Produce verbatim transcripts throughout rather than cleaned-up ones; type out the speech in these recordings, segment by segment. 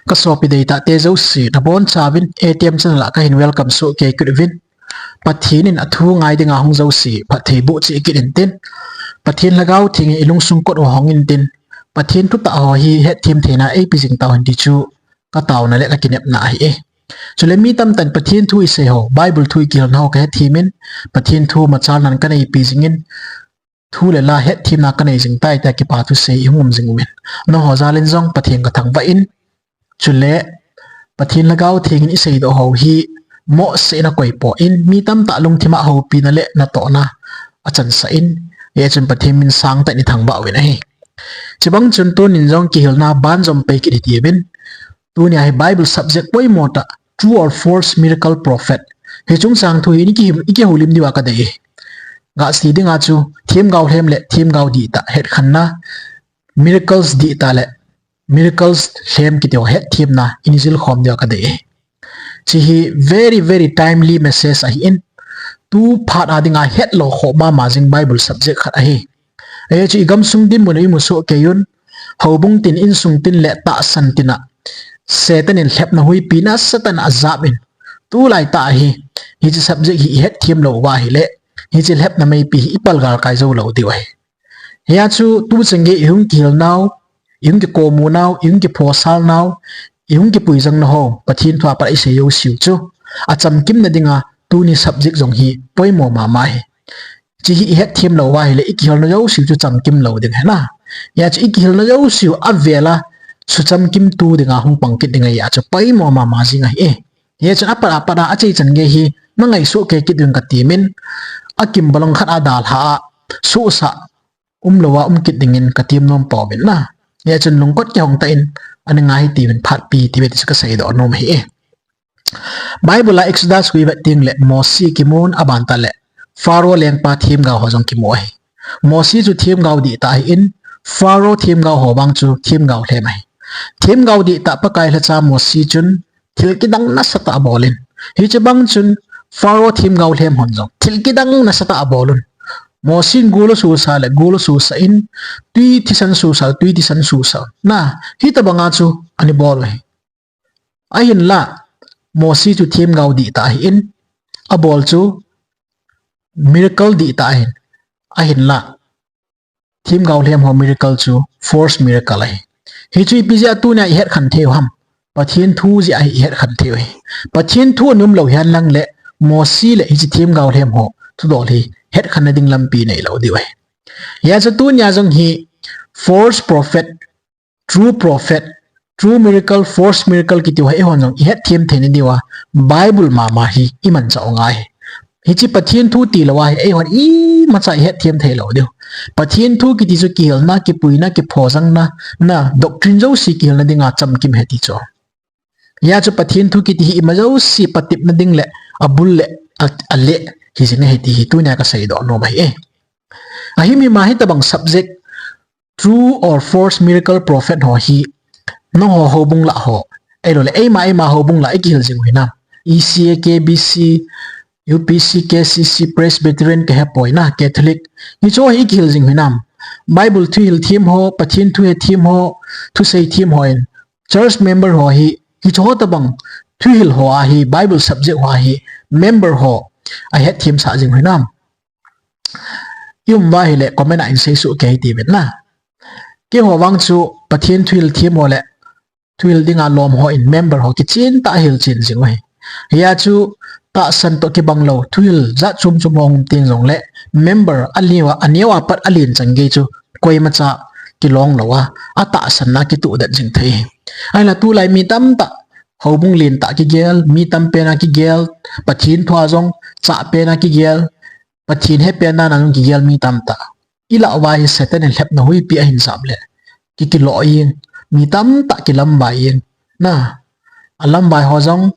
Ka sopi deitah te jouse, nabonchauvin A T M channel a kahin welcome soh kei kit uvin. Pathen in athu ngai dinga hung jouse phatthei boh cheh kit intin, Pathen Lhagao Theng in ilungsung kot u hong intin, Pathen thutah ho hi hetthem theina eipe jing tauhen ti chu kataona le kakinepna ahi e. Chule mi tamtah in Pathen thu isei ho, Bible thu ikihilna ho kahethem in, Pathen thu machalnan kaneipi jingin, thu le la hetthemna kanei jing tai tia kipa thusei ihung um jing umin, nangho jal in jong Pathen kathangvah in, chule Pathen Lhagao Theng in iseidoh ho hi mohseh in akoipoi, mi tamtah lungthim a houpina le natohna achansah in, hijeh chun Pathen min sangtah in ithangvah uvin ahi. Chubang chun tunin jong kihilna banjom pei kit hitiuvin, tunia hi Bible subject poimo tah, True or False Miracle Prophet, hi chungchang thu hi iki, ikihoulim diuva kadei e. Gahse dinga chu themgao lhem le themgao dihtah hetkhenna, miracles dihtah le miracles lhem kiti ho hetthemna ini jilkhom diuva kadei e. Hiche hi very, very timely message ahin, tu phat a dinga hetlou khoh mama jing Bible subject khat ahi. Hichu igamsung dinmun a imu soh kei un, houbung tin, insung tin le tahsan tin a Satan in lhepna huipi nasatah in ajap in, tulaitah hi hiche subject hi ihetthem lou uva ahile, hiche lhepna meipi hi ipalgal kai jou lou diu ahi. Hia chu tuchan gei ihung kihil nau, ihung kikomu nau, ihung kiphosal nau, ihung kipuijang nau ho, Pathen thua pat a isei jouseu chu achamkimna dinga tuni subject jong hi poimo mama ahi. Hiche hi ihetthem lou uva ahile ikihilna jouseu chu chamkim lou ding ahi na. Hia chu ikihilna jouseu avel a suchamkimtu dinga hung pang kit ding ahia chu poimo mama jing ahi e. Hichun apat apat a achaichan gei hi nangaisah kei kit uvin kati min, akim balong khat a dalha a suhsah umlouva um kit dingin kati nom pouvin na. Hichun lungkot kihong tah in ana ngai hitiuvin phatpi tiuve ti chu kaseidoh nom ahi e. Bible a Exodus khu ivet tengle Mosi kimun, abantah le Pharaoh lengpa themgao ho jong kimu ahi. Mosi chu themgao dihtah ahin, Pharaoh themgao ho vang chu themgao lhem ahi. Themgao dihtah Pakai lhacha Mosi chun thil kidang nasatah abol in, hiche bang chun Pharaoh themgao lhem hon jong thil kidang nasatah abol un. Mosi in gol asuhsah le gol asuhsah in, twi thisan suhsah le twi thisan suhsah un. Na, hitobanga chu ana bol u ahi. Ahinla Mosi chu themgao dihtah ahin, abol chu miracle dihtah ahin, ahinla themgao lhem ho miracle chu false miracle ahi. Hichu ipi jeh a tunia ihetkhen theiu ham? Pathen thu jeh a hi ihetkhen theiu ahi. Pathen thu ana umlou hihen lang le Mosi le hiche themgao lhem ho thudol hi hetkhenna ding lampi neilou diu ahi. Hia chu tunia jong hi false prophet, true prophet, true miracle, false miracle kiti ho eihon jong ihetthem theina diuva Bible mama hi imanchah u ngai ahi. Hiche Pathen thu tilou ahi, eihon imacha ihetthem theilou diu. Pathen thu kiti chu kihilna, kipuina, kiphojangna, na doctrine jouse kihilna dinga chamkim ahi ti chu. Hia chu Pathen thu kiti hi ima jouse patepna ding le abul le a, aleh hijing ahi ti hi tunia kaseidoh nom ahi e. Ahimhim a hitobang subject, true or false miracle prophet ho hi nangho houbung lah ho, ahiloule eima eima houbung lah ikihil jing u hinam? E C A, K B C, U P C, K C C, Presbyterian kahepoi na, Catholic, hicheho hi ikihil jing u hinam? Bible thuhil them ho, Pathen thu hethem ho, thusei them hon church member ho hi, hicheho tobang thuhil ho a hi, Bible subject ho a hi member ho ahetthemsah jing u hinam? Ium uva ahile comment a hin seisoh kei hitiuvin na. Keiho vang chu Pathen thuhil them ho le thuhil dinga lom hon member ho kichen tah a hilchen jing u ahi. Hia chu tahsan toh kibanglou thuhil jat chom chom hung um teng jongle member aneo a, aneo a pat alen chan gei chu koimacha kilong louva, atahsanna kituhdet jing thei ahi. Ahinla tulai mi tamtah houbung lentah kigel, mi tam pena kigel, Pathen thua jong chah pena kigel, Pathen he pen dana jong kigel mi tamtah, ilah uva hi Satan in lhepna huipi ahin jap le, ki, kikiloh jeng, mi tamtah kilamvai jeng, na, alamvai ho jong,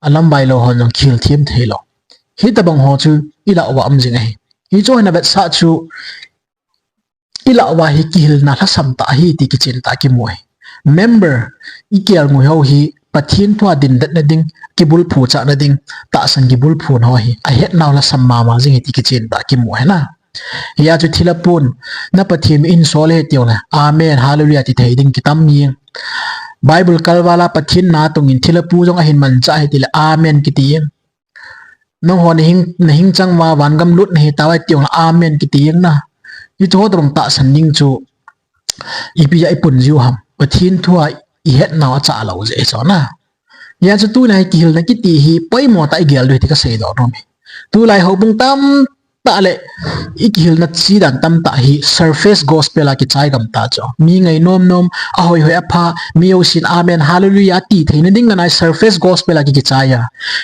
alamvai lou hon jong kihil them theilou, hitobang ho chu ilah uva um jing ahi. Hicheho hin avetsah chu ilah uva hi kihilna lhasam tah ahi ti kichen tah a kimu ahi. Member ikelngoi ho hi Pathen thua dindetna ding, kibulphu chahna ding, tahsan kibulphuna ho hi ahetnau lhasam mama jing ahi ti kichen tah a kimu ahi na. Hia chu thil apun, na Pathen min insol e tiu le, Amen, Hallelujah ti thei ding kitam jeng. Bible kalvala Pathen natong in thilha pu jong ahin manchah ahi tile amen kiti jeng. Nangho nahing, nahing chang uva vangam lut nahi tauve ti jongle amen kiti jeng na. Hiche ho tobang tahsan ding chu ipi a ipun jiu ham. Pathen thu a ihet nau achah lou jeh chu na. Hijeh chun tuni a hi kihilna kiti hi poimo tah igel diu ahi ti kasei doh nom e. Tulai houbung tamtah le ikihilna chidan tamtah hi surface gospel a kichai gam ta chu. Mi ngai nom nom, ahoi hoi apha, mi jousen amen, hallelujah ati theina ding ngai surface gospel a ki kichai a.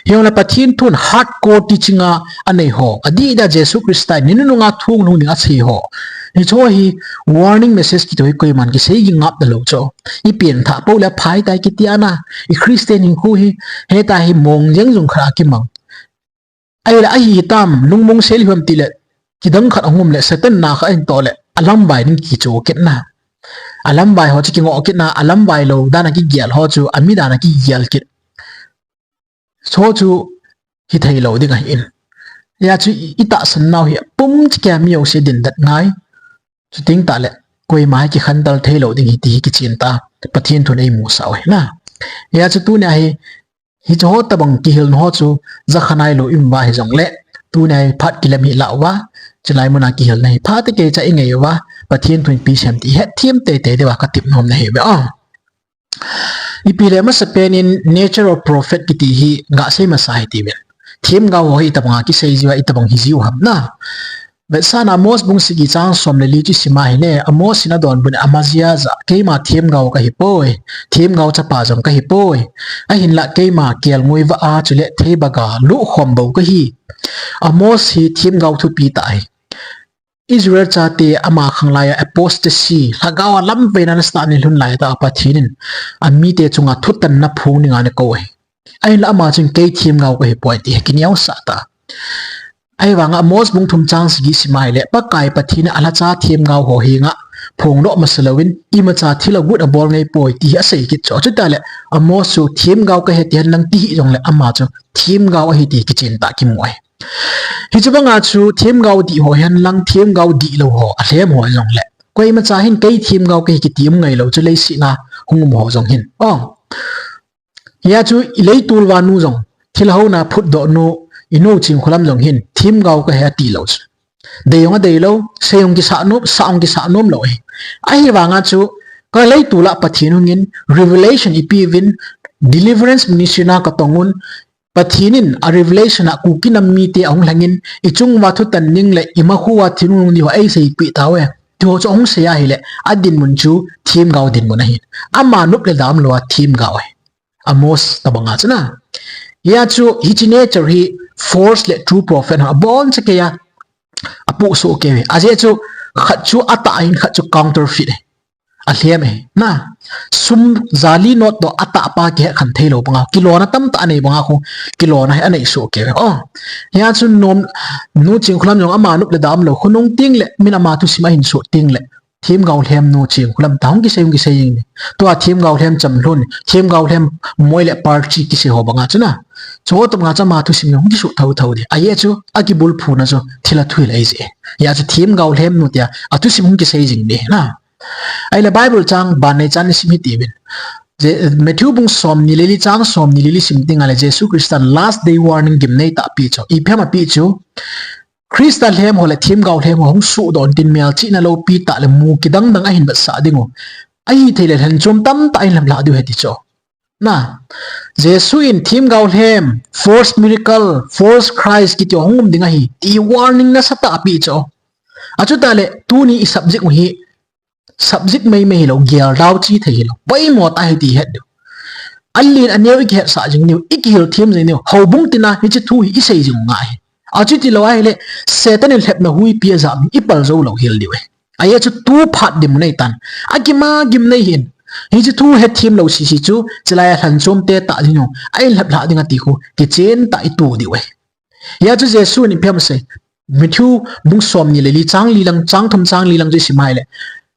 Hijongle Pathen thun hardcore teaching a anei ho, adih dia Jesu Christa in ni nunung a thu hung lhung ding asei ho. Hiche ho hi warning message kiti hi koiman kisei ging ngap talou chu. Ipen thah pou le phai tai kiti a na. I Christian hinkho hi, heta hi mong jeng jong khat a kimang. Ahile ahi tam, lungmong sel hiam tile, kidang khat ahung um le, Satan na khat ahin toh le, alamvai ding kicho kit na. Alamvai ho chu kingoh kit na, alamvai lou dan a kigel ho chu, ami dan a kigel kit. Chu chu hithei lou ding ahin. Hijeh chun i, itahsan nau hi apum cheh a mi jouse dindet ngai. Chuteng tah le, koima hi kikhantel thei lou ding ahi ti hi kichen ta. Pathen thun eimusah u ahi na. Hijeh chun tuni a hi, hiche ho tobang kihilna ho chu, jakha nailou i um uva hijongle, tuni a hi phat kilem hih lah uva, chulai mun a kihilna hi phat kei cha ingai uva, Pathen thun ipi asei ham ti ihet them teitei diuva katep nom nahi uve. Ipi le masapen in nature of prophet kiti hi gasei masa hite uvin. Themgao ho hi itobang a kisei jiu a, itobang hi jiu ham na. Vetsahna Amos bung sagi chang som le li chu isim a ahile, Amos in adonbut in Amazia jah a, keima themgao kahi poi, themgao chapa jong kahi poi. Ahinlah keima kelngoi vah a chule theibaga luhkhom bou kahi. Amos hi themgao thupi tah ahi. Israel chate ama khanglai a apostasy, lhagao a lamveina nasatah in lhun lai tah a Pathen in amite chunga thutanna phong dinga ana kou ahi. Ahinlah ama chun kei themgao kahi poi ti hi kineosah ta. Ahivanga Amos bung thum chang sagi isim a ahile, Pakai Pathen in alhacha themgao ho henga phongdoh masa louvin, imacha thil agut abol ngai poi ti hi asei kit chu. Chutah le Amos chu themgao kahi ti hen lang ti hih jongle ama chu themgao ahi ti kichen tah kimu ahi. Hiche banga chu themgao dih ho hen lang themgao dihlou ho, alhem ho jongle, koimacha hin kei themgao kahi kiti um ngailou chu leiset a hung um ho jong hin. Hijeh chun i leitol uva nu jong, thilha houna phutdoh nu, i nu Chingkholam jong hin themgao kahi atilou chu. Dei jong adeilou, sei jong kisah nom, sah jong kisah nomlou ahi. Ahivanga chu ka leitol a Pathen hungin revelation eipeuvin, deliverance ministry na katong un, Pathen in a revelation a Kuki nam mite ahung lhangin, ichung uva thutan ding le imakhu a thil hung lhung ding ho eiseipeh tauve, tiho chu ahung sei a ahile, adinmun chu themgao dinmun ahin. Ama nop le dam lou a themgao ahi. Amos tobanga chu na. Hijeh chun hiche nature hi false le true prophet ho aboncha kei a, apohsoh kei uve. Ajeh chu khat chu atah ahin, khat chu counterfeit ahi. Alhem ahi na. Sum jali note toh atahpa kihet khen theilou banga, kilona tamtah anei banga khu, kilona hi anei soh kei uve. Hijeh chun nu Chingkholam jong ama nop le dam lou khonung tengle, min ama thusim ahin sut tengle, themgao lhem nu Chingkholam ta hung kisei, hung kisei jing ni. Tua themgao lhem chamlhon, themgao lhem moi le party kisei ho banga chu na. Chuho tobanga chu ama thusim jong hung kisut thotho ding. Ajeh chu akibulphuna chu thilha thu hile ahije. Hijeh chun themgao lhem nu tia athusim hung kisei jing ding na. Ahile Bible chang bannei chan isim hitiuvin. Matthew bung somni le li chang somni le li isim tengle Jesu Christan last day warning gimnei tah apeh chu. Ipi ham apeh chu, Christa lhem ho le themgao lhem ho hung sohdoh in tin melchihna loupi tah le mu kidang dang ahin vetsah dingu, ahithei le lhenchom tamtah ahin lhaplhah diu ahi ti chu. Na, Jesu in themgao lhem, false miracle, false Christ kiti ho hung um ding ahi ti warning nasatah apeh chu. Achutah le tuni i subject u hi subject meimei hilou, geldau chithei hilou, poimo tah ahi ti ihet diu. Alen aneo ikihetsah jing diu, ikihil them jing diu, houbung tina hiche thu hi isei jing u ngai ahi. Achuti lou ahile, Satan in lhepna huipi ajah mi ipal jou lou hel diu ahi. Ajeh chu tu phat dinmun ahitan, akima gimnei hin, hiche thu hethem lou sese chu, chulai a lhenchomte tah dingu ahin lhaplhah ding ati khu kichen tah itu diu ahi. Hijeh chun Jesu in ipi ham asei, Matthew bung somni le li chang li lang, chang thum chang li lang chu isim ahile,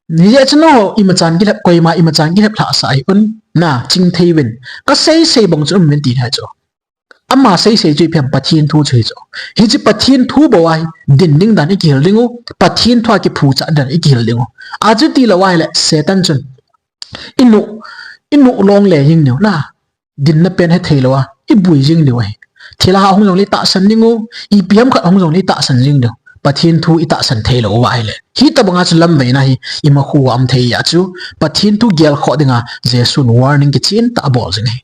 hijeh chun nangho imachan kilhep, koima imachan kilheplhah sah hih un, na, chingthei uvin, kaseisei bang chu um uvin ti ahi chu. Ama seisei chu ipi ham, Pathen thu chu ahi chu. Hiche Pathen thu bou a hi din ding dan ikihil dingu, Pathen thu a kiphuchah dan ikihil dingu. Achuti lou ahile Satan chun inu, i nuh long le jing diu na. Dinna pen he thei lou a, i bui jing diu ahi. Thilha hung jong le i tahsan ding u, ipi ham khat hung jong le i tahsan jing diu. Pathen thu i tahsan thei lou u ahile, hitabanga chu lamveina hi i makhu a um thei a chu, Pathen thu gelkhoh dinga Jesu'n warning kichen tah abol jing ahi.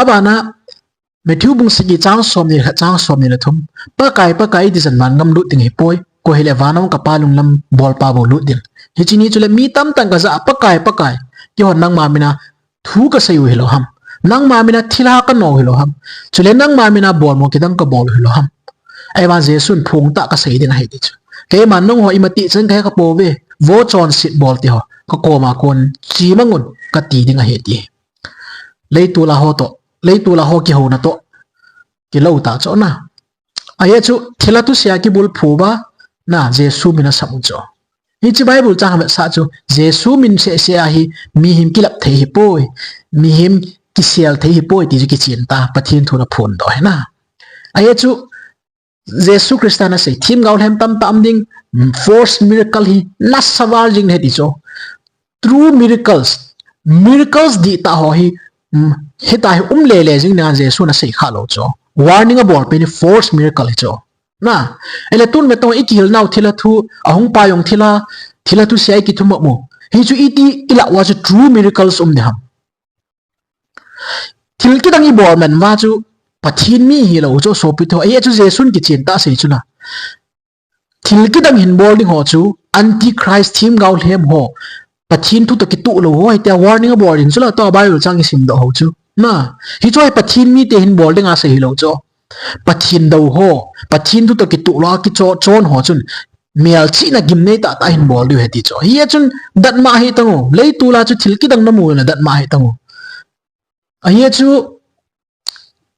Abana, Matthew bung sagi chang somni le khat, chang somni le thum. Pakai, Pakai, iti chan vangam lut ding ahipoi. Koi hileh vana um ka Pa lunglam bolpa bou lut ding. Hiche ni chule mi tamtah in ka jah a, Pakai, Pakai, keihon nangma mina thu ka sei u hilou ham. Nangma mina thilha ka no u hilou ham. Chule nangma mina bolmo kidang ka bol u hilou ham. Ahivang Jesu'n phung tah ka sei ding ahi ti chu. Keiman nangho imati chan ka he ka pouve. Vo chonset bol te ho, ka koma kon che mang un kati ding ahi ti. Leitol a ho toh, leitol a ho kihouna toh kilou ta chu na. Ahi chu, thilha thusei a kibulphu uva, na, Jesu min asam u chu. Hiche Bible chang vetsah chu, Jesu min seh seh a hi mihem kilap thei ahipoi, mihem kisel thei ahipoi ti chu kichen ta, Pathen thu na phondoh ahi na. Ahi chu, Jesu Christa na sei, themgao lhem tamtah um ding, false miracle hi nasa val jing ahi ti chu. True miracles, miracles dihtah ho hi, um, hitia hi um lele jing dinga Jesu'n asei kha lou chu. Warning abol pen hi false miracle hi chu. Na, ahile tun ve tong i kihil nau thilha thu, ahung pai jong thilha, thilha thusei a i kithum u. Hichu iti i lah uva chu true miracles um ding ham. Thil kidang i bol man uva chu Pathen mi hilou chu sopi thu. Ahi chu Jesu'n kichen tah asei chu na. Thil kidang hin bol ding ho chu, Antichrist themgao lhem ho, Pathen thu toh kituh lou ho, hitia warning abol ding chu la, tua Bible chang i simdoh ho chu. Na, hichu hi Pathen mite hin bol dinga sei hilou chu. Pathen dou ho, Pathen thu toh kituh lou a kicho, chon ho chun, melchihna gimnei tah tah hin bol diu ahi ti chu. Hia chun, datmo hih tang u, leitol a chu thil kidang namu le datmo hih tang u. Ahi chu,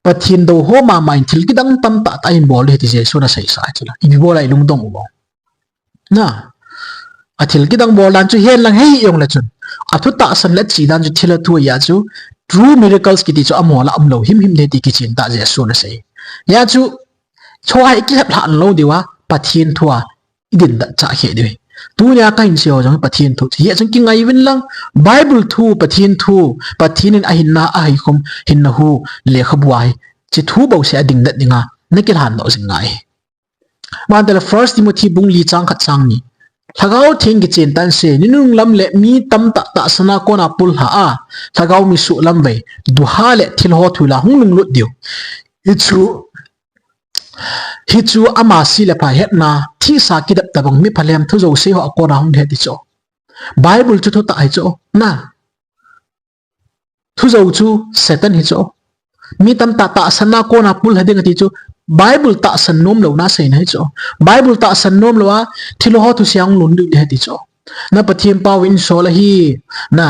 Pathen dou ho mama in thil kidang tamtah tah ahin bol u ahi ti Jesu'n asei sa chu la. Ipi bol a i lungdong u bou. Na, a thil kidang bol dan chu hihen lang hei jong le chun, a thu tahsan le che dan chu thilha thu ahi a chu, true miracles kiti chu amaho lah a um lou himhim ding ahi ti kichen tah Jesu'n asei. Hia chu, chua hi i kihep lhah lou diu a, Pathen thu a i din dat chah khe diu ahi. Tunia ka hin sei ho jong Pathen thu chu. Hia chun kingai uvin lang, Bible thu, Pathen thu, Pathen in ahinna, ahaikhum, hinna hu, lekhabu a hi, hiche thu bouseh a ding dat dinga, na kilhan doh jing ngai. Mante le First Timothy bung li chang khat chang ni. Lhagao Theng kichen tah in asei, ni nunglam le mi tamtah tahsan a kona pullha a, lhagao mi suhlam vei, duha le thil ho thuila hung lunglut diu. Hichu, hichu ama se le pha hetna, thihsa kidap tabang mi phalhem thu jouse ho a kona hung ding ahi ti chu. Bible chu thutah ahi chu. Na. Thujou chu Satan hi chu. Mi tamtah tahsan a kona pullha ding ati chu. Bible tahsan nom louna seina hi chu. Bible tahsan nom lou a, thil ho thusei a hung lunglut ding ahi ti chu. Na Pathen pau in sol ahi, na,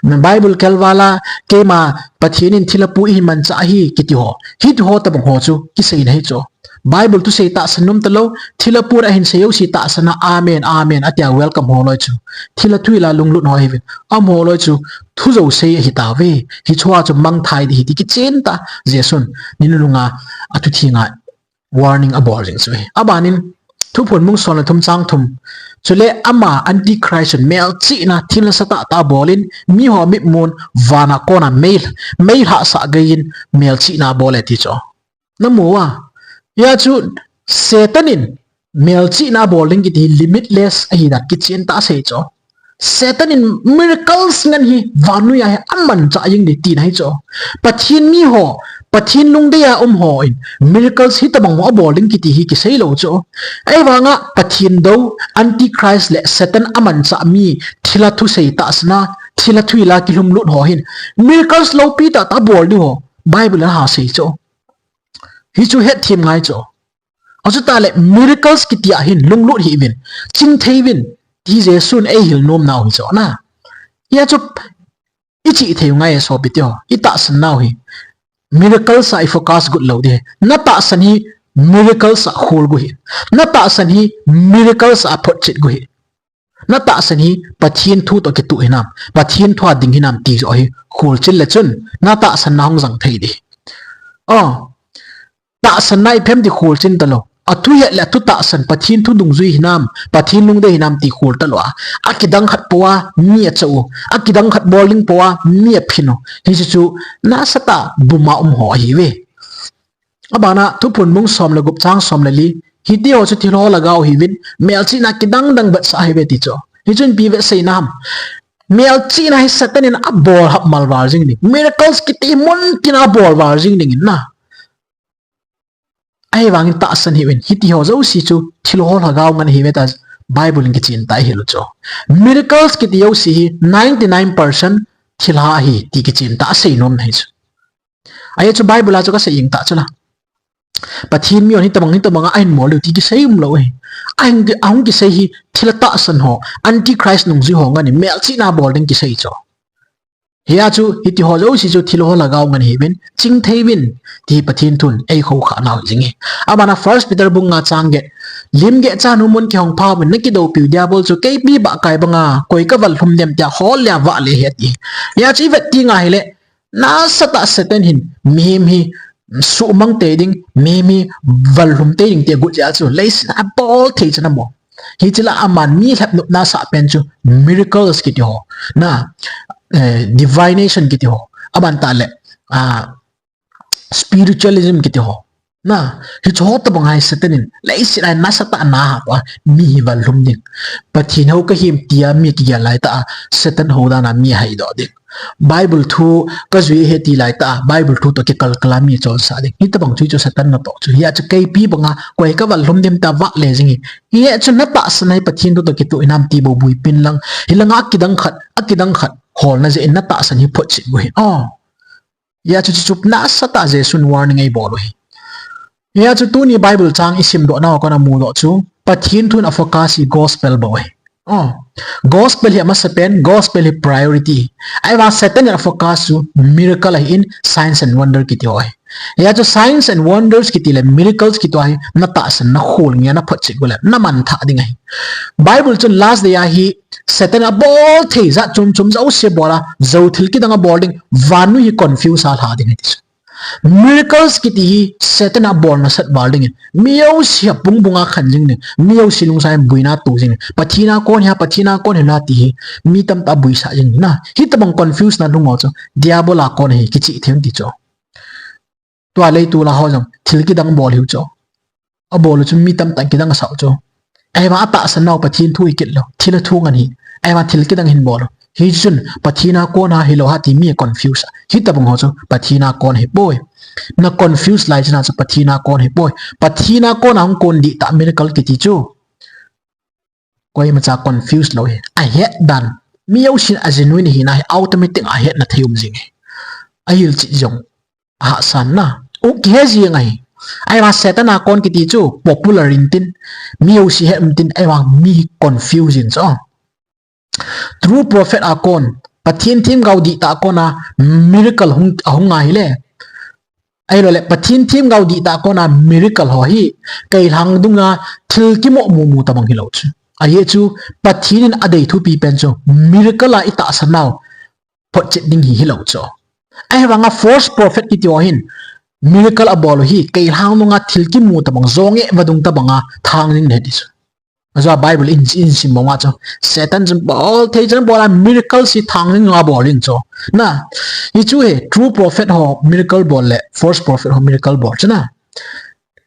na Bible kal val a, keima Pathen in thilha pu ihi manchah ahi, kiti ho. Hiti ho tabang ho chu, kiseina hi chu. Bible thusei tahsan nom talou, thilha pun ahin sei jouse tahsan a, amen, amen, atia welcome ho loi chu. Thilha thuila lunglut ho ahiuvin. Amaho loi chu, thu jouse ahi tauve. Hichea chu mangthai ding ahi ti kichen tah, Jesu'n, ni nunung a, athu thenga, warning abol jing chu ahi. Abanin, Thuphon bung som le thum chang thum. Chule ama Antichrist in melchihna thil nasatah tah abolin, miho mitmun vana kona mei, mei lhahsah geiyin melchihna abol e ti chu. Namu a. Hia chu Satan in melchihna abol ding kiti hi limitless ahi dan kichen tah asei chu. Satan in miracles ngen hi vannoi a hi amanchah jing ding tina hi chu. Pathen miho, Pathen lungdei a um ho in miracles hitabang ho abol ding kiti hi kisei lou chu. Ahivanga Pathen dou, Antichrist le Satan amanchah mi thilha thusei tahsan a, thilha thuila kilhumlut ho hin miracles loupi tah tah abol diu ho Bible in aha sei chu. Hichu hetthem ngai chu. Achutah le miracles kiti a hin lunglut hih uvin, chingthei uvin, ti Jesu'n eihil nom nau hi chu na. Hia chu ichih thei u ngai e sopi teho, itahsan nau hi. Miracles a ifocus got lou ding ahi. Natahsan hi miracles a khol got hih. Natahsan hi miracles a photchet got hih. Natahsan hi Pathen thu toh kituh hinam, Pathen thu a ding hinam ti joh hi kholchil le chun, natahsan na hung jang thei ding. Oh, tahsan na iphem ti kholchil talou. Athu het le athu tahsan, Pathen thu dungjui hinam, Pathen lungdei hinam ti khol talou a, akidang khat pou a mi achah u, akidang khat bol ding pou a mi aphin u. Hiche chu nasatah a buma um ho ahiuve. Abana Thuphon bung som le gup chang som le li, hitiho chu thilho lhagao ahiuvin, melchihna kidang dang vetsah ahiuve ti chu. Hichun ipi vetsahna ham? Melchihna hi Satan in abol hap mal val jing ding. Miracles kiti mun tin abol val jing ding in na. Ahivangin tahsan hih uvin, hitiho jouse chu thilho lhagao ngen ahiuve tia Bible in kichen tah ahilou chu. Miracles kiti jouse hi ninety-nine percent thilha ahi ti kichen tah asei nom ahi chu. Ajeh chu Bible a chu kasei jeng tah chu la. Pathen mi hon hitobang, hitobang a ahin bol diu ti kisei umlou ahi. Ahin, ahung kisei hi thilha tahsan ho, Antichrist nungjui ho ngen in melchihna bol ding kisei chu. Hia chu, hitiho jouse chu thilho lhagao ngen ahiuvin, chingthei uvin, ti Pathen thun eikhoukhah nau hi jing ahi. Abana First Peter bung nga chang get, lim get cha nu mun kihong pha uvin, nakidoupiu Diabol chu keipi bahkai banga koi kaval lhum dem tia hol le a vah le ahi ati. Hia chu ivet teng ahile, nasatah a Satan hin mihem hi suhmang tei ding, mihem hi val lhum tei ding ti agot jeh a chu leiset a abol thei chan amo. Hiche la aman mi lhep nopna asah pen chu miracles kiti ho, na, eh, divination kiti ho, aban tah le, ah, spiritualism kiti ho, na, hiche ho tobang hi Satan in leiset a nasatah a ana hahsa a, mi hi val lhum ding. Pathen hou kahim tia mi kigel lai tah a, Satan hou dan a mi ahaidoh ding. Bible thu kajui ahi ti lai tah a, Bible thu toh kikalkal a mi chonsah ding. Hitobang chu chu Satan natoh chu. Hia chu keipi banga koi kaval lhum dem tia vah le jing ahi. Hia chu natahsan hi Pathen thu toh kitoh hinam ti bou buipin lang. Hilanga akidang khat, akidang khat holna jeh in natahsan hi photchet u ahi. Oh. Hia chu chu chu nasatah a Jesun warning eibol u ahi. Hia chu tuni Bible chang isimdoh nau a kona mudoh chu, Pathen thun afocus hi gospel bou ahi. Oh, gospel hi amasapen, gospel hi priority. Ahivang Satan in afocus chu miracle ahin, signs and wonder kiti ho ahi. Hia chu signs and wonders kiti le miracles kiti ho hi natahsan, nakhol nge, naphotchet u le, namanthah ding ahi. Bible chun last day a hi Satan in abol thei jat chom chom jouse bol a, jou thil kidang abol ding, vannoi hi confuse a lha ding ahi ti chu. Miracles kiti hi Satan in abol nasat val ding in, mi jouse apung bung a khen jing ding, mi jouse lungsan in boina to jing ding. Pathen a kon hi a, Pathen a kon hi la ti hi, mi tamtah a boisah jing ding na. Hitobang confuse na lhung ho chu, Diabol a kon ahi, kicheh thei un ti chu. Tua leitol a ho jong, thil kidang bol ahiu chu. Abol u chu mi tamtah in kidang asah u chu. Ahivang atahsan nau Pathen thu hi kit lou, thilha thu ngen ahi. Ahivang thil kidang hin bol u. Hichun Pathen a kon ham hilou ham ti mi confuse a. Hitobang ho chu Pathen a kon ahipoi. Na confuse lai chana chu Pathen a kon ahipoi. Pathen a kon a hung kon dihtah miracle kiti chu. Koimacha confuse lou ahi. Ahet dan. Mi jousen a genuine hina hi automatic a hetna thei um jing ahi. Ahilchet jong ahahsan na. U kihe jing ahi. Ahivang Satan a kon kiti chu popular in tin, mi jouse het um tin, ahivang mi confuse in chu. True prophet a kon, Pathen themgao dihtah a kon a miracle hung, ahung ahile. Ahilou le, Pathen themgao dihtah a kon a miracle ho hi, keilhang dunga thil kimoh mumu tobang hilou chu. Ajeh chu, Pathen in adei thupi pen chu, miracle a itahsan nau photchet ding hi hilou chu. Ahivanga false prophet kiti ho hin, miracle abol u hi, keilhang dunga thil kimu tobang, jong e vadung tobang a thang ding ahi ti chu. Ajeh a Bible in, in sim banga chu, Satan chun bol thei chan bol a, miracle hi thang ding a bol ding chu. Na, hichu hi, true prophet ho miracle bol le, false prophet ho miracle bol chu na.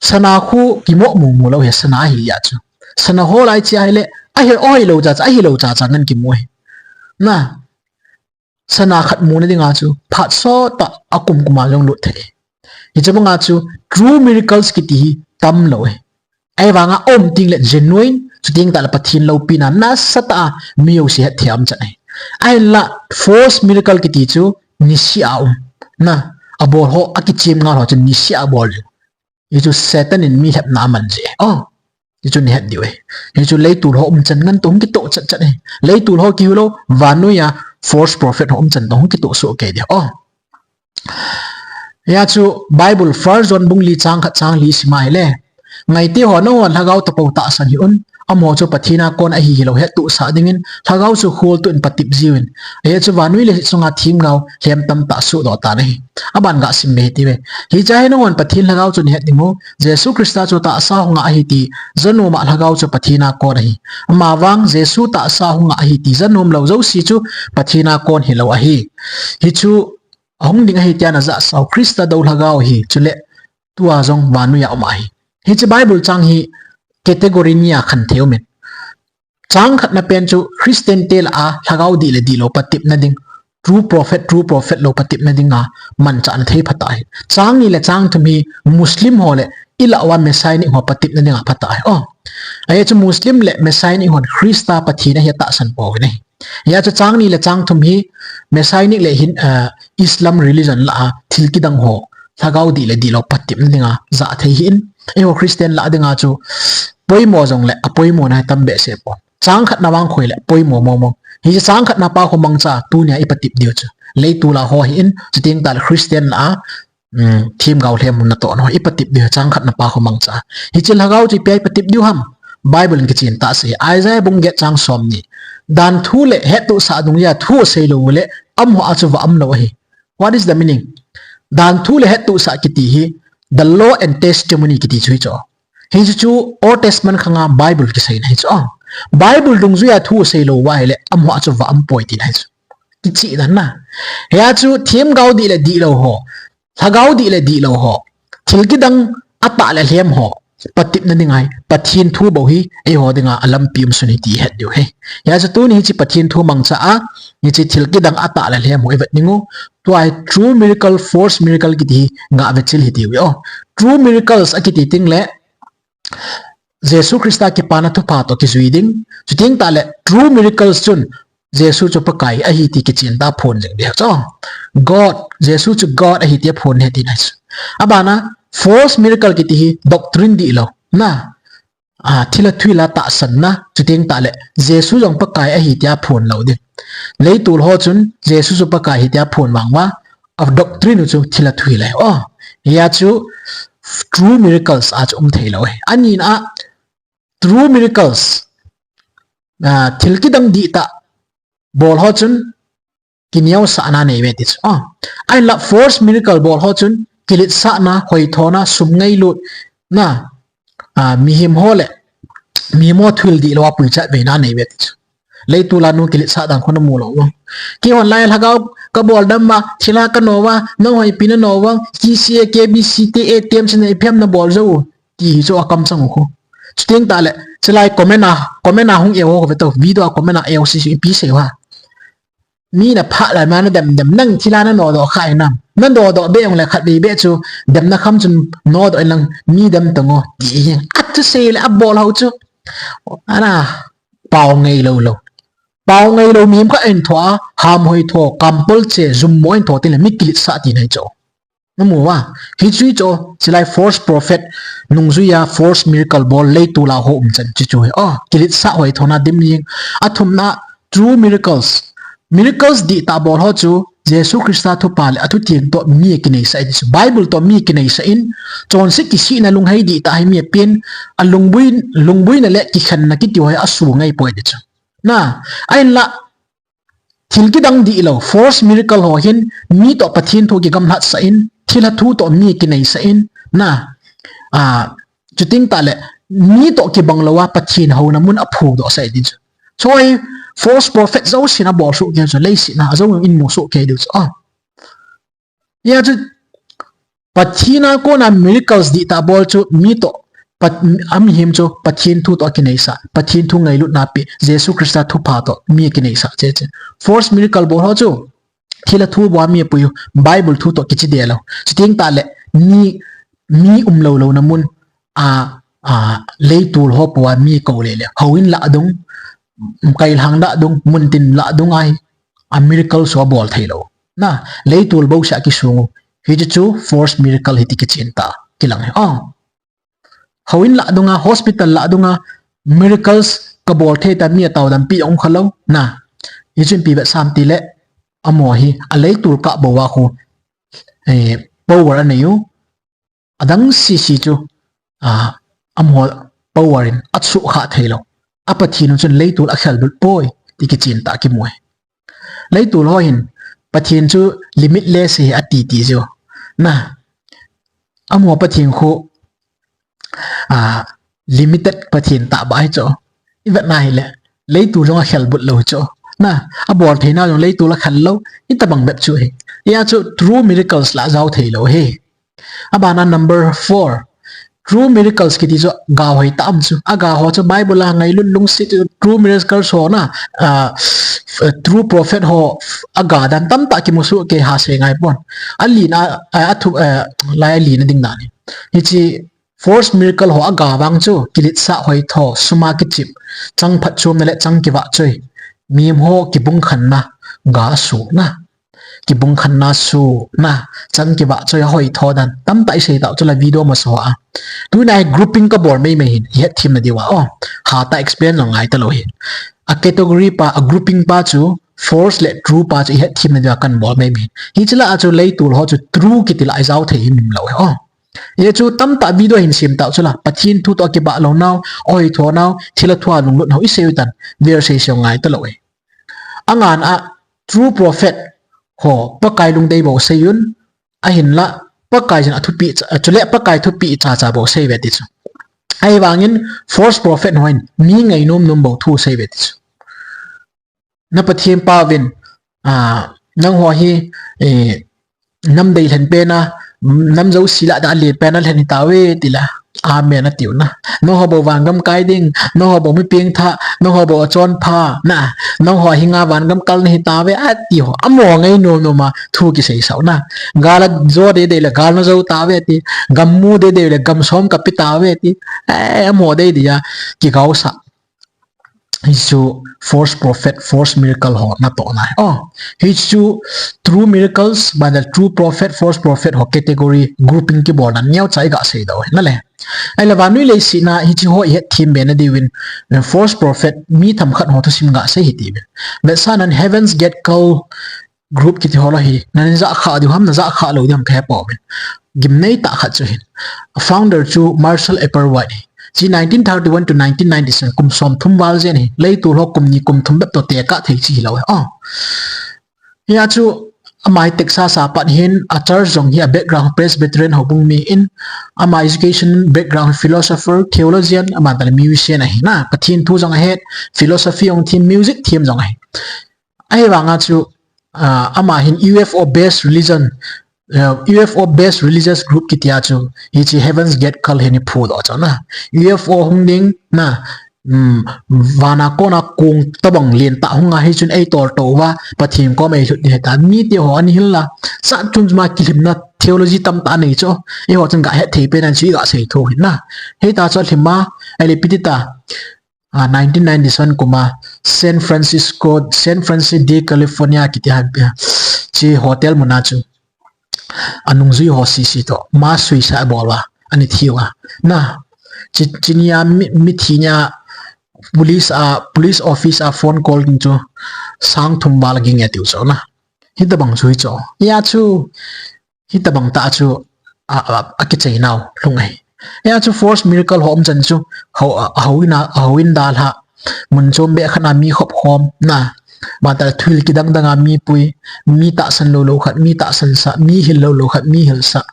Sana khu kimoh mumu lou hi, sana hi a chu. Sana ho lai chia hile, ahi, ahilou cha cha, ahilou cha cha ngen kimu hi. Na, sana khat muna dinga chu, phat sot a, akum kum a jong lut thei. Hiche banga chu, true miracles kiti hi tam lou ahi. Ahivanga um teng le genuine, chuteng tah le Pathen loupina nasatah a mi jouse hetthei a um chan ahi. Ahinla, false miracle kiti chu, niseh a um. Na, abol ho, akichem ngal ho chu niseh a bol u. Hichu Satan in mi lhepna aman jeh. Oh. Hichu nahet diu ahi. Hichu leitol ho umchan ngen toh hung kitoh chat chat ahi. Leitol ho kihilou, vannoi a false prophet ho umchan toh hung kitoh soh kei diu. Oh. Hia chu Bible First John bung li chang khat chang li sim a hile. Ngaite ho nangho lhagao tapou tahsan hih un. amaho chu Pathen a kon ahi hilou hettohsah dingin, Lhagao chu kholtoh in patep jiuvin. Ajeh chu vannoi leiset chunga themgao lhem tamtah sohdoh tan ahi. Aban gasim be hite ve. Hichea hi nanghon Pathen Lhagao chu nahet diu. Jesu Christa chu tahsa hung ngah ahi ti janom a Lhagao chu Pathen a kon ahi. Amavang Jesu tahsa hung ngah ahi ti janom lou jouse chu Pathen a kon hilou ahi. Hichu ahung ding ahi tia najahsau Christa dou Lhagao ahi. Chule tua jong vannoi a um ahi. Hiche Bible chang hi category ni a khen thei umin. Chang khatna pen chu Christian te lah a Lhagao dih le dihlou patepna ding, true prophet, true prophet lou patepna dinga manchah na thei phatah ahi. Chang ni le chang thum hi Muslim ho le ilah uva Messianic ho patepna dinga phatah ahi. Oh. Ajeh chu Muslim le Messianic hon Christa Pathen ahi atahsan pouvin ahi. Hijeh chu chang ni le chang thum hi Messianic le hin, ah, Islam religion lah a thil kidang ho Lhagao dih le dihlou patepna dinga jah thei hih in. Eiho Christian lah dinga chu poimo jongle apoimo na hi tam behseh pon. Chang khatna vang khoi le poimo mong mong. Hiche chang khatna pa khu mangcha tunia ipatep diu chu. Leitol a ho hih in, chuteng tahle Christian lah a, um, themgao lhem mun natoh na ho ipatep diu chang khatna pa khu mangcha. Hiche Lhagao chu ipi a ipatep diu ham. Bible in kichen tah asei. Isaiah bung get chang somni. Dan thu le hettohsah dungjui a thu asei lou le, amaho a chu va um lou ahi. What is the meaning? Dan thu le hettohsah kiti hi, the law and testimony kiti chu hichu. Hichu chu Old Testament khanga Bible kiseina hichu. Bible dungjui a thu asei lou uva ahile, amaho a chu va um poi tina hichu. Kicheh dan na. Hia chu themgao dih le dihlou ho, Lhagao dih le dihlou ho, thil kidang atah le lhem ho patepna dinga hi Pathen thu bou hi eiho dinga alampi um sun ahi ti ihet diu ahi. Hia chu tuni hiche Pathen thu mangcha a, hiche thil kidang atah le lhem ho ivet diu. Tua hi true miracle, false miracle kiti hi gah vechil hitiuve. Oh, true miracles akiti tengle Jesu Christa kipana thupha toh kijui ding. Chuteng tahle true miracles chun Jesu chu Pakai ahi ti kichen tah a phon jing ding chu. God, Jesu chu God ahi ti aphon ahi tina chu. Abana false miracle kiti hi doctrine dihlou. Na, ah, thilha thuhila tahsanna, chuteng tahle Jesu jong Pakai ahi tia phon lou ding. Leitol ho chun Jesu chu Pakai ahi tia phon vang uva, a doctrine u chu thilha thuhila ahi. Oh, hia chu true miracles a chu um thei lou ahi. Anina a true miracles, ah, thil kidang dihtah bol ho chun kineosahna anei uve ti chu. Ah, ahinla false miracle bol ho chun kiletsahna, hoithona, sum ngailutna, ah, mihem ho le mihem ho thuhil dihlou a puichat veina anei uve ti chu. Leitol a nu kiletsah dan khu namu lou uvam? Keihon lai Lhagao kabol dam uva, thilha kano uva, nangho ipi nano uvem, K C A, K B C, T A, T M C na ipi ham nabol jou u, ti hi chu akamchang u khu. Chuteng tahle, chulai comment a, comment a hung eoho khu ve to, video a comment a eoho sese ipi sei uva. Mi naphah lai ma nadem dem, nang thilha nano doh kha hinam. Nano doh be jongle khatvei be chu demna kham chun nodoh inlang mi dem tang o, ti hi. Athusei le abol ho chu. Ana, pao ngailou lou. Pao ngailou mihem khat ahin tho a, hamhoi tho, kampol che, jummo ahin tho tengle mi kiletsah tina hichu. Namu uva, hichu hichu, chulai false prophet, nungjui a false miracle bol leitol a ho umchan chu chu ahi. Oh, kiletsah hoithona dim jing. Athumna, true miracles. Miracles dihtah bol ho chu Jesu Christa thupha le athuteng toh mi akineisah in chu. Bible toh mi akineisah in, chonset kisihna lunghei dihtah hi mi apen, alungbuina le kikhenna kiti ho hi asu ngai poi ti chu. Na, ahinla, thil kidang dihlou, false miracle ho hin, mi toh Pathen thu kigamlatsah in, thilha thu toh mi kineisah in, na, ah, chuteng tahle, mi toh kibang lou a Pathen houna mun aphongdoh sah in ti chu. Choi, false prophet jousen abol soh kei chu, leiset a ajou in mu soh kei diu chu. Ah. Hia chu, Pathen a kona miracles dihtah bol chu mi toh, Pat-, amihem chu Pathen thu toh akineisah, Pathen thu ngailutna pe, Jesu Christa thupha toh mi akineisah che che. False miracle bol ho chu, thilha thu bou a mi apui u, Bible thu toh kichi de lou. Chuteng tahle, mi, mi umlou louna mun, a, a, leitol ho pou a mi kou le le. Houin lah dung, kailhang lah dung, muntin lah dung a hi, a miracle chu abol thei lou. Na, leitol bou seh a kisung u. Hichu chu false miracle ahi ti kichen tah a kilang ahi. Oh. Houin lah dunga, hospital lah dunga, miracles kabol thei ta mi atao dampi jong um kha lou. Na, hichu ipi vetsah ham tile, amaho hi, aleitol kah bou a khu, eh, power anei u. Adang sese chu, ah, amaho power in asoh kha thei lou. a Pathen u chun leitul a khellut poi ti kichen tah kimu ahi. Leitul ho hin Pathen chu limitless ahi ati ti jeh u. Na, amaho Pathen khu, a, limited Pathen tah beh ahi chu. I vet na hile, leitul jong a khellut lou chu. Na, a bol theina jong leitul a khel lou, hitabang bep chu ahi. Hia chu true miracles la jao thei lou ahi. Abana number four. True miracles kiti chu ga hoi tah um chu. A ga ho chu Bible a ngailut lungset chu true miracles ho na, ah, true prophet ho a ga dan tamtah kimu soh kei ha sei ngai pon. A lina, a, a thu, eh, lai a lina ding dan ahi. Hiche false miracle ho a ga vang chu kiletsah hoitho, sum a kichip, chang phatchomna le chang kivahchoi. Mihem ho kibung khenna ga soh na. Kibung khenna soh na, chang kivahchoi a hoitho dan. Tamtah i sei tau chu la video masa ho a. Tuna hi grouping ka bol mei mei hin, i het them na diu a. Oh, hatah explain jong ngai talou hi. A category pa, a grouping pa chu, false le true pa chu i het them na diu a kan bol mei mei. Hiche la a chu leitul ho chu true kiti la i jao thei him lou hi. Oh. Hia chu tamtah video hin sem tau chu la. Pathen thu toh kibah lou nau, hoitho nau, thilha thu a lunglut nau i sei u tan. Verse sei jong ngai talou hi. A ngan a true prophet ho, Pakai lungdei bou sei un, ahinla, Pakai jin a thupi cha, chule Pakai thupi cha cha bou sei uve ti chu. Ahivangin false prophet ho hin, mi ngainom nom bou thu sei uve ti chu. Na Pathen pa vin, a, nangho hi, eh, nam deilhen pen a, nam jouse lah a alen pen a lhen hi tauve ti la. Amen ati u na. Nangho bou vangam kai ding, nangho bou mi pengthah, nangho bou achonpha, na, nangho hi nga vangam kal na hi tauve ati ho. Amaho ngainom nom a thu kisei sah u na. Gal a jo dei dei le gal na jo tauve ti, gam mu dei dei le gam som ka pe tauve ti. Eh, amaho dei dei a kigaosah. Hichu false prophet, false miracle ho natohna ahi. Oh, hichu true miracles, bana true prophet, false prophet ho category grouping kibolna neocha i ga sei diu ahi. Na le. Ahile vannoi leiset a hiche ho i het them be na diuvin, eh, false prophet mi themkhat ho thusim ga sei hite uvin. Vetsahnan Heaven's Gate Cult group kiti ho la hi, na nei ja kha diu ham, na ja kha lou diu ham ka he pouvin. Gimnei tah khat chu hin. A founder chu Marshall Applewhite hi. Hiche nineteen thirty-one to nineteen ninety-seven, kum som thum val jen hi. Leitul ho kum ni kum thum bep toh tekah thei chu hilou hi. Oh. Hia chu ama hi Texas a pat hin, a church jong hi a background Presbyterian houbung mi in, ama education background philosopher, theologian, aban tah le musician ahi na, Pathen thu jong ahet, philosophy jong them, music them jong ahi. Ahivanga chu, ah, ama hin U F O based religion, ah, U F O based religious group kiti a chu, hiche Heaven's Gate Cult hin i phudoh chu na. U F O hung ding na, um, vana kona kong tobang lentah hung a hichun ei toltou uva, Pathen koma ei lhut ding ahi ta. Mite ho ana hil la, chatchun ma kilhimna theology tamtah anei chu. Eiho chun ga het thei pen a chu i ga sei thou hin na. Hita chu alhim a, ahile ipi ti ta, ah, nineteen ninety-seven kum a San Francisco, San Francisco de California kiti a, hiche hotel mun a chu anungjui ho sese toh mass suicide abol uva, ana thi uva. Na, hiche, hiche nia mi, mithi nia police a, police office a phone call ding chu sang thum val ging e tiu chu na. Hitabang chu hi chu. Hia chu, hitabang tah chu, a, a, akichai nau lhung ahi. Hia chu false miracle ho um chan chu, hou, a, houin a, houin dalha, mun chom beh khat a mi khop khom na, aban tah le thuhil kidang dang a mi pui, mi tahsan lou lou khat mi tahsan sah, mi hil lou lou khat mi hil sah.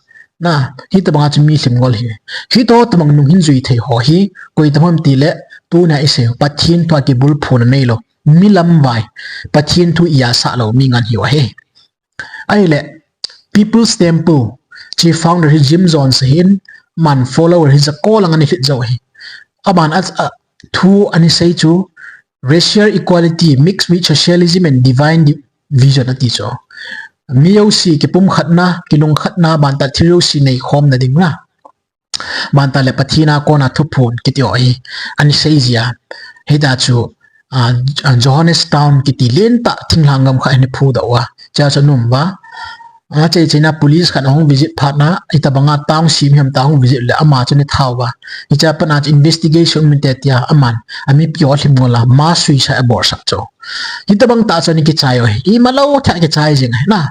Na, hitabang a chu mi lhim ngol hi. Hitoh tobang nung hin jui thei ho hi, koi tobang ham ti le, tuna i sei u, Pathen thu a kibulphuna neilou, mi lamvai, Pathen thu i asah lou mi ngen hi u ahi. Ahile, People's Temple, hiche founder hi Jim Jones ahin, aman follower hi jako lang ana lhit jou ahi. Aman a, a, thu ana sei chu, racial equality mixed with socialism and divine di-, vision ati chu. Mi jouse kipumkhatna, kilungkhatna, aban tah thil jouse neikhomna ding na. Aban tah le Pathen a kona thuphon kiti ho hi ana sei jia. Hita chu, ah, ah, Jonestown kiti lentah thinglhang gam khat hin i phudoh uva. Hichea chu ana um uva. Achai chaina police khat ahung visit phat na, hitabanga town sim hiam ta hung visit le ama chu ana tha uva. Hichea pat a chu investigation um inte tia aman, amipi ho alhim ngol a, mass suicide abolsah chu. Hitabang tah chu ana kichai u ahi. Imalou thei a kichai jing ahi na.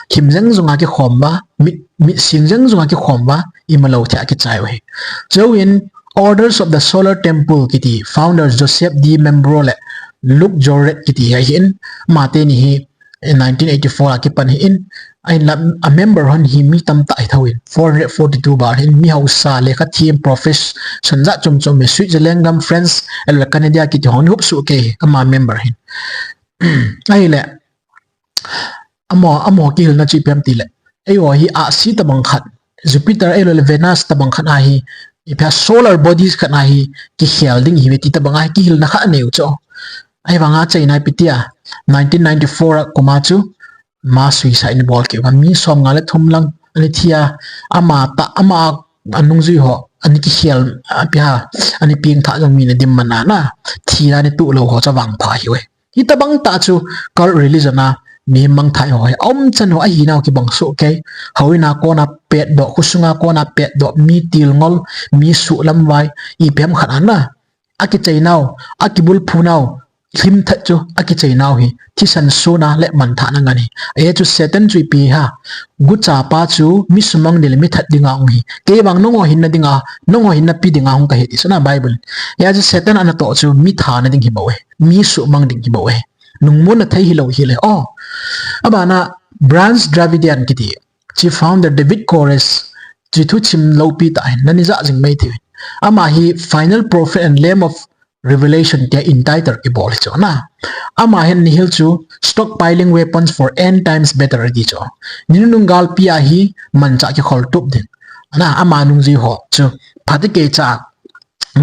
Lhim jeng jong a kikhom uva, mit, mit sing jeng jong a kikhom uva, imalou thei a kichai u ahi. Chuin, Orders of the Solar Temple kiti founder Joseph D. Membro le Luke Jorret kiti hi ahin, ama teni hi nineteen eighty-four a kipan ahin, ahinla a member hon hi mi tamtah ahi thou in, four hundred forty-two bang ahin, mi hausa, lekha them, profession jat chom chom, Switzerland gam, France, ahilouleh Canada kiti hon hop soh kei, ama member ahin. Ahile, amaho, amaho kihilna chu ipi ham itile, eiho hi ahsi tabang khat, Jupiter ahilouleh Venus tabang khat ahi, ipi ham solar bodies khat ahi, kikhel ding ihiuve ti tabang ahi kihilna khat anei u chu. Ahivanga achaina ipi tia, nineteen ninety-four a kum a chu mass suicide ana bol kit uva, mi somnga le thum lang ana thi a, ama tah, ama anungjui ho ana kikhel, ipi ham, ana pengthah jong mi ana dim man a, thina ana toh lou ho chu avangpha ahiuve. Hitabang tah chu cult religion a mi mangthah ho hi aumchan u ahinau kibang soh kei. Houin a kona petdoh, khosunga kona petdoh, mi tilngol, mi suhlamvai, ipi ham khat ana akichainau, akibulphunau, lhimthat chu akichainau hi thisan suna le manthahna ngen ahi. Ajeh chu Satan chu ipi ham, guchapa chu mi sumang ding le mi that dinga hung ahi. Kei vang nangho hinna dinga, nangho hinna pi dinga hung kahi ti asei na Bible in. Ajeh chu Satan anatoh chu mi thana ding hibouve, mi sumang ding hibouve. Nungmonna thei hilou hile. O, abana Branch Davidian kiti, chi founder David Koresh, chi thusim loupi tah ahin, nani jah jing mai thei uvin. Ama hi Final Prophet and Lamb of Revelation tia entitle kibol ahi chu ana. Ama hin ana hil chu Stockpiling Weapons for End Times Battle ati chu. Ninunung galpi a hi manchah kikhol tup ding. Ana, ama nungjui ho chu phatecha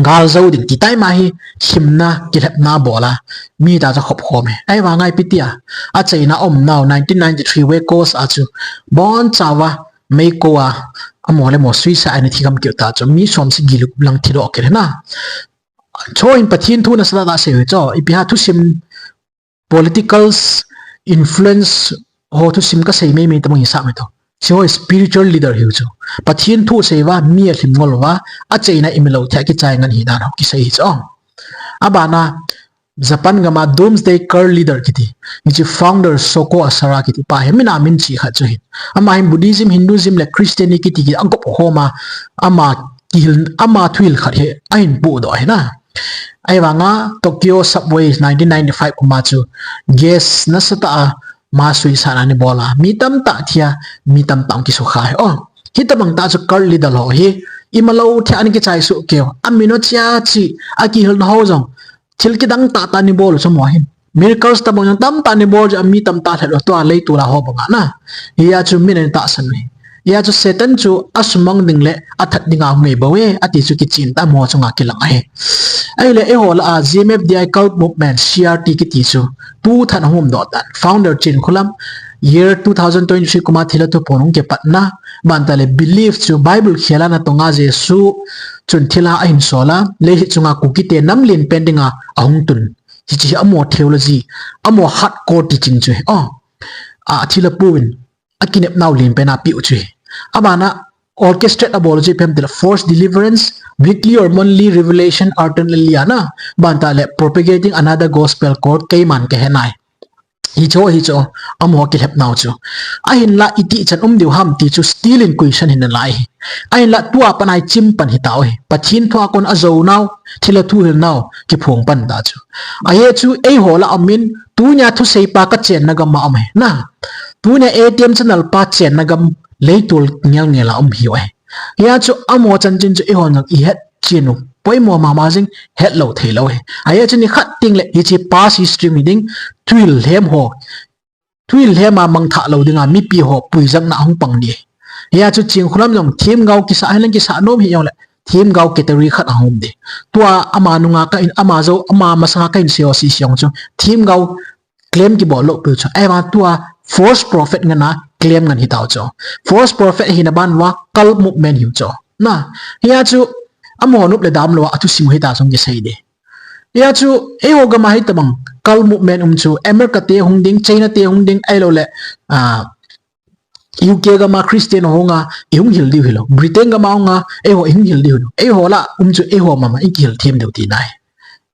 gal jou ding ti time a hi lhimna, kilhepna bol a, mi tah chu akhop khom e. Ahivanga ipi tia, achaina aumnau nineteen ninety-three Waco a chu bonchauva meikong a, amaho le amaho suicide ana thi kham kit u tah chu, mi somsagi le gup lang thidoh kit ahi na. Chuin Pathen thu nasatah a asei u chu, ipi ham thusim, political influence ho thusim kasei mai mai tabang hisah mai thou. Hiche ho spiritual leader ahiu chu. Pathen thu asei uva, mi alhimngol uva, achaina imilou thei a kichai ngen ahi dan ho kisei ahi chu. Abana, Japan gam a Doomsday Cult Leader kiti, hiche founder Shoko Asahara kiti pa hi, amin a min chih khat chu ahi. Ama hin Buddhism, Hinduism le Christianity kiti kiti agop khom a, ama kihil, ama thuhil khat hi ahin pohdoh ahi na. Ahivanga Tokyo subway nineteen ninety-five kum a chu gas nasatah a mass suicide ana bol a, mi tamtah thi a, mi tamtah kisukha ahi. O, hitabang tah chu cult leader ho hi imalou thei a ana kichai soh kei u, amin u chia chi, akihilna ho jong thil kidang tahtah ana bol u chu amaho hin. Miracles tabang jong tamtah ana bol jeh a mi tamtah lhep lou, tua leitol a ho banga na. Hia chu min ana tahsan u ahi. Hia chu Satan chu asumang ding le athat dinga hung ahi bouve, ati chu kichen tah amaho chunga kilang ahi. Ahile eiho lah a G M F D I cult movement, C R T kiti chu tu tah a hung umdoh tan. Founder Chinkholam, year two thousand twenty-three kum a thilha thuphon hung kipatna, bantah le belief chu Bible khel a natong a Jesu chun thilha ahin sol a, leiset chunga Kuki te nam lenpen dinga ahung tun. Hiche hi amaho theology, amaho hardcore teaching chu ahi. O, a thilha pu in akinepnau lenpen a apeh u chu ahi. Abana orchestrate abol u chu ipi ham itile forced deliverance, weekly or monthly revelation, alternately ana, bantah le propagating another gospel called Keiman Kahe Nai. Hiche ho, hiche ho, amaho kilhepnau chu. Ahinla itichan um diu ham ti chu still in question ahin nalai ahi. Ahinla tua pat a ichim pan hitau ahi. Pathen thu a kon ajounau, thilha thuhilnau kiphong pan tah chu. Ajeh chu eiho lah a um in, tunia thusei pa kachenna gam a um ahi. Na, tunia A T M channel pa chenna gam leitol ngel ngel a um ahiuve. Hia chu amaho chanchin chu eihon jong ihet chen u poimo mama jing, hetlou theilou ahi. Ajeh chu nikhat teng le hiche past history hi ding, thuhil lhem ho, thuhil lhem a mangthah lou dinga mipi ho puijangna ahung pang ding ahi. Hia chu Chinkholam jong themgao kisah hilang, kisah nom hih jongle themgao category khat ahung um ding. Tua ama nunga kahin, ama jou, ama masanga kahin sei u sese jong chu themgao claim kibol lou pu chu. Ahivang tua false prophet ngen a claim ngen hitau chu. False prophet ahina ban uva cult movement ahiu chu. Na, hia chu amaho nop le dam lou a athusim u hita jong kisei ding. Hia chu eiho gam a hitabang cult movement um chu America te hung ding, China te hung ding, ahilou le, ah, U K gam a Christian ho hung a ihung hil diu hilou. Britain gam a hung a eiho ihung hil diu hilou. Eiho lah um chu eiho mama ikihil them diu tina ahi.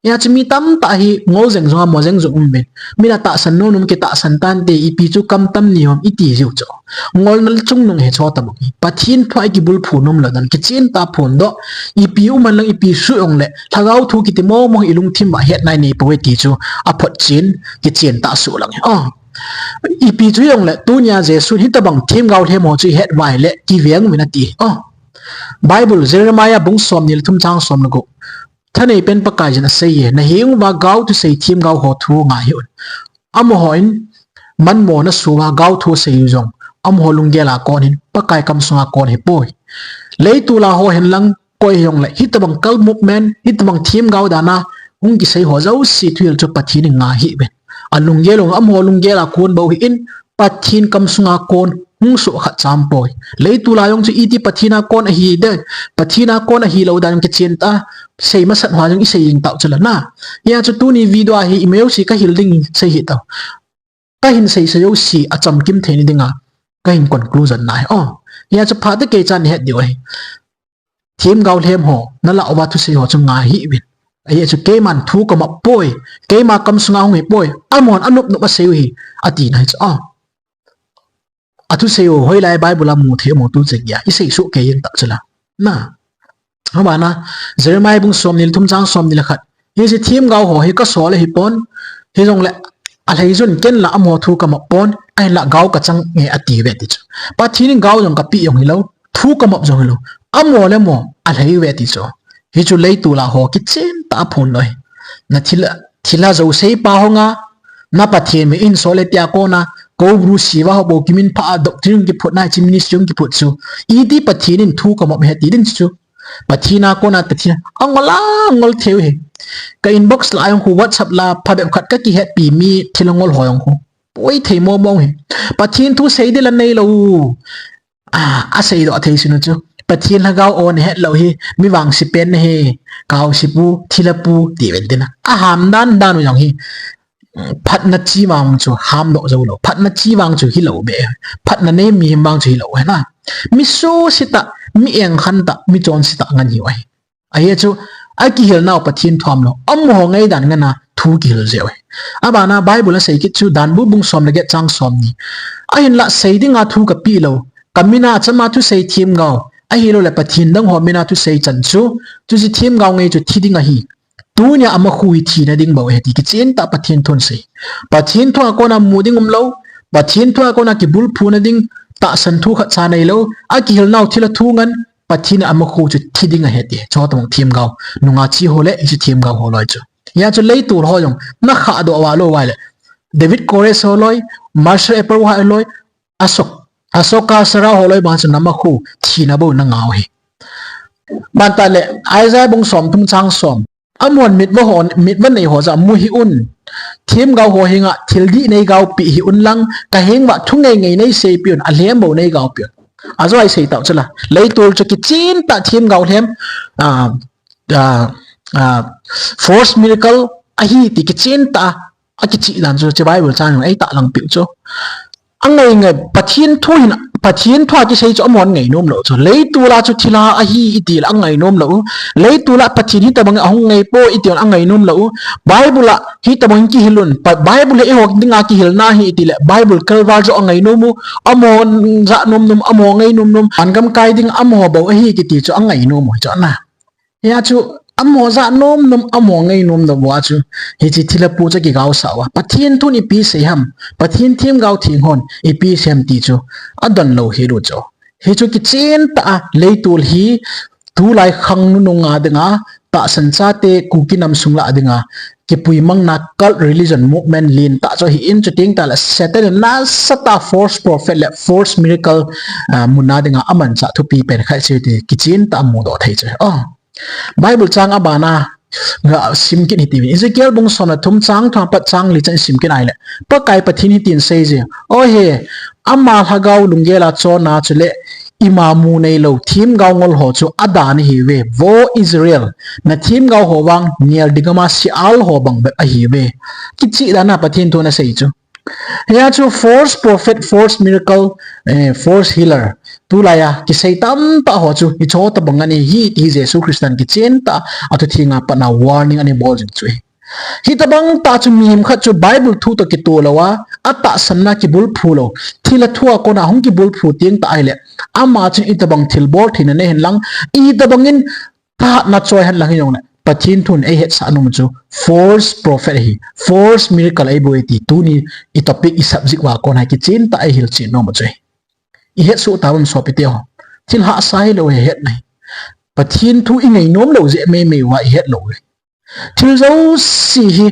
Hijeh chun mi tamtah hi ngol jeng jong a mo jeng jong um uvin. Min atahsan nom nom kitahsan tante, ipi chu kam tam ni hom iti jiu chu. Ngolna chungnung hi chu tabang hi. Pathen thu a ikibulphu nom lou dan kichen tah a phondoh. Ipi um hen lang ipi soh jongle, lhagao thu kiti mong mong ilungthim a hetna inei pouve ti chu aphotchen, kichen tah a soh lang hi. Oh. Ipi chu hijongle, tunia Jesun hitabang themgao lhem ho chu ihet uva ahile, kiveng uvin ati. Oh. Bible, Jeremiah bung somni le thum chang som le gup. Thaneipen Pakaiyin aseiye, naheng uva gao thusei themgao ho thu ngai hih un. Amahon manmo naso uva gao thu asei u jong, amaho lunggel a kon ahin, Pakai kamsunga kon ahipoi. Leitol a ho hen lang, koi hijongle, hitabang cult movement, hitabang themgao dan a hung kisei ho jouse thuhil chu Pathen in ngai hih uvin. Alunggel u, amaho lunggel a kon bou ahin, Pathen kamsunga kon hung soh khat cha aumpoi. Leitol a jong chu iti Pathen a kon ahi de, Pathen a kon ahilou dan kichen tah a sei masat ho jong isei jing tau chu la na. Hijeh chun tuni video a hi ima jouse kahil ding sei hih tau. Kahin seisa jouse achamkim theina dinga kahin conclusion na hi. Oh, hijeh chun phat a kei chan het diu ahi. Themgao lhem ho, nalah uva thusei ho chu ngai hih uvin. Ajeh chu keiman thu kamop poi, keima kamsunga hung hipoi, amahon anop nop asei u ahi, atina hi chu. Oh. Athusei u hoilai Bible a mu thei mo tu cheng a, isei soh kei jeng tah chu la. Na. Abana, Jeremiah bung somni le thum chang somni le khat. Hiche themgao ho hi kasol ahipon, hijongle alhai jun ken la amaho thu kamop pon, ahinla gao kachang nge ati uve ti chu. Pathen in gao jong kapeh jong hilou, thu kamop jong hilou, amaho le amaho alhai uve ti chu. Hichu leitol a ho kichen tah a phondoh ahi. Na thil, thilha jouse pa hung a, na Pathen min in sol e tia kona, Koubru Shiva ho bou kiminphah a doctrine kiphut na, hiche ministry kiphut chu. Iti Pathen in thu kamop ahi ti ding chu. Pathen a kona Pathen, angol a, angol thei u ahi. Ka inbox la jong khu, WhatsApp la phabep khat kakihetpi mi thil angol ho jong khu. Poi thei mong mong ahi. Pathen thu sei ding la neilou. Ah, asei doh thei sinu chu. Pathen lhagao o nahet lou hi, mi vangse pen nahi, kaose pu, thilha pu, ti uvin tina. Aham dan dan u jong hi. Phatna chi vang chu ham doh jou lou. Phatna chi vang chu hilou be. Phatna nei mihem vang chu hilou ahi na. Mi suse tah, mi engkhan tah, mi chonse tah ngen hiu ahi. Ajeh chu, akihilnau Pathen thu aum lou. Amaho ngaidan ngen a thu kihil jeh u ahi. Abana Bible a sei kit chu, Danbu bung som le get chang somni. Ahinla sei dinga thu kapeh lou. Kamin a achama thusei themgao. Ahilouleh Pathen dang ho min a thusei chan chu, chuche themgao ngai chu thi ding ahi. Tunia amakhu hi thina ding bou ahi ti kichen tah Pathen thun sei. Pathen thu a kona mu ding umlou, Pathen thu a kona kibulphuna ding, tahsan thu khat cha neilou, akihilnau thilha thu ngen, Pathen in amakhu chu thi ding ahi ti. Chutabang themgao, nungah chi ho le, hiche themgao ho loi chu. Hijeh chun leitol ho jong, nakhah doh uva lou uva le. David Koresh ho loi, Marshall Applewhite ho loi, Ashok, Ashoka Sharma ho loi bang chun namakhu thina bou nangah u ahi. Bantah le, Isaiah bung somthum chang som. Amahon mitva ho, mitva nei ho jeh a mu hih un. Themgao ho henga thil dih nei gaopi hih un lang, kahenguva thu ngei ngei nei seipi un, alhem bou nei gaopi un. Ajo a isei tau chu la. Leitol chu kichen tah themgao lhem, ah, ah, ah, force miracle ahi ti kichen tah a akichih dan chu, chu Bible chang in eitahlang piu chu. Angai ngai, Pathen thu hin, Pathen thu a kisei chu amahon ngainom lou chu. Leitol a chu thilha ahi iti le angainom lou. Leitol a Pathen hitabang ahung ngai poi iti le angainom lou. Bible a hitabang kihil un. Pa-, Bible hi eiho dinga kihilna ahi iti le Bible kalval chu angainom u. Amaho jah nom nom, amaho ngai nom nom. Angam kai ding amaho bou ahi kiti chu angainom u chu na. Hijeh chun, amaho jah nom nom, amaho ngai nom nom uva chu, hiche thilha pu chu kigaosah uva. Pathen thun ipi sei ham, Pathen themgao theng hon ipi sei ham ti chu, adon lou hel u chu. Hichu kichen tah a, leitol hi, tulai khang nunung a dinga, tahsan chate Kuki nam sung lah dinga, kipui mangna cult religion movement lentah chu ahin, chuteng tah le Satan in nasatah a false prophet le false miracle, ah, mun a dinga amanchah thupi pen khat chu ti kichen tah a mudoh thei chu. Oh. Bible chang abana, ah, sim kit hite. Ezekiel bung som le thum chang thum apat chang li chan sim kit ahile. Pakai Pathen hitin asei je. O he, ama lhagao lunggel a chonna chule ima mu neilou themgao ngol ho chu ada nahiuve. Vo Israel, na themgao ho vang ngel ding ama Sheol ho bang bep ahiuve. Kichih dan a Pathen thun asei chu. Hijeh chun false prophet, false miracle, eh, false healer, Tulai a kisei tamtah ho chu hicheho tobang ahi ti hi Jesu Christan kichen tah a thu thenga pat a warning ana bol jing chu ahi. Hitobang tah chu mihem khat chu Bible thu toh kitoh lou a, atahsanna kibulphu lou, thilha thu a kona hung kibulphu teng tah ahile, ama chun itobang thil bol theina nei hen lang, itobang in thahatna choi hen lang hijongle, Pathen thun eihetsah nom chu false prophet ahi, false miracle eibol e ti tuni i topic, i subject uva kona kichen tah a eihil chen nom chu ahi. Ihetsoh tauvin sopite ho. Thil hahsa hilou ahi, hetna ahi. Pathen thu ingainom lou jeh meimei uva ihet lou ahi. Thil jouse hi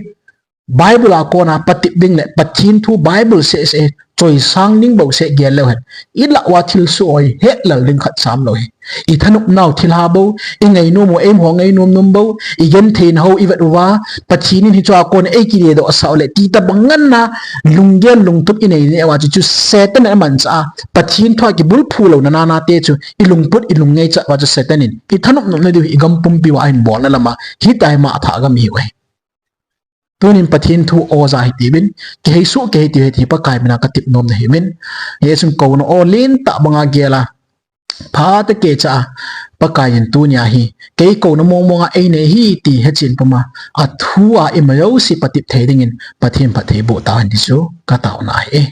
Bible a kona patep ding le Pathen thu Bible seh seh choisang ding bou seh gel leu hen, ilah uva thilsoh ho hi hetlel ding khat cham lou ahi. Ithanop nau thilha bou, ingainom u eima ho ngainom nom bou, igenthei nau ivet uva, Pathen in hichea kon eikidedoh sah u le ti tobang nganna lunggel lungtup inei neh uva chu, chu Satan in amanchah a, Pathen thu a kibulphu louna nana te chu ilungput ilungngaichat uva chu Satan in ithanop nopna diu hi igam pumpi uva ahin bolna lama, hitia hi matha gam ihiu ahi. Tunin Pathen thu oja hitiuvin, kiheisoh kihei tiu hiti Pakai mina katep nom nahiuvin. Hijeh chun kouna o lentah banga gel a, phatah a kicha a, Pakai in tunia hi kei kouna mong monga einei ahi ti hechen puma, athu a ima jouse patep thei dingin Pathen phatthei boh tahen ti chu kataona ahi.